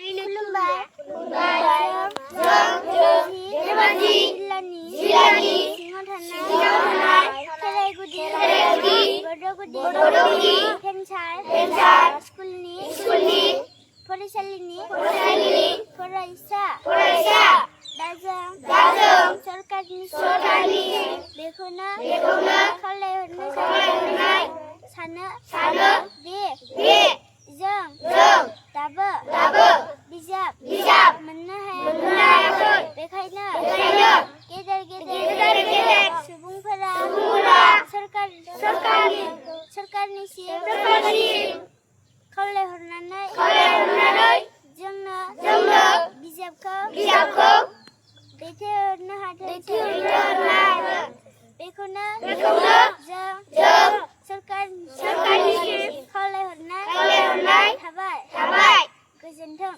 खुलुमबाय जों धेमाजि जिल्लानि सिङाव थानाय खेराइगुदि बड'गुदि भेन्सार स्कुलनि फरायसालिनि फरायसा दा जों सरकारनि बेखौनो खावलायहरनो सानो दे जों दाबो बिजाब मोननो हायाखै बेखायनो गेदेर सुबुंफोरा सरकारनिसिम खावलायहरनानै जोंनो बिजाबखौ दैथायहरनो हाथों बेखौनो जों सरकारनिसिम खावलायहरनाय थाबाय गोजोन्थों।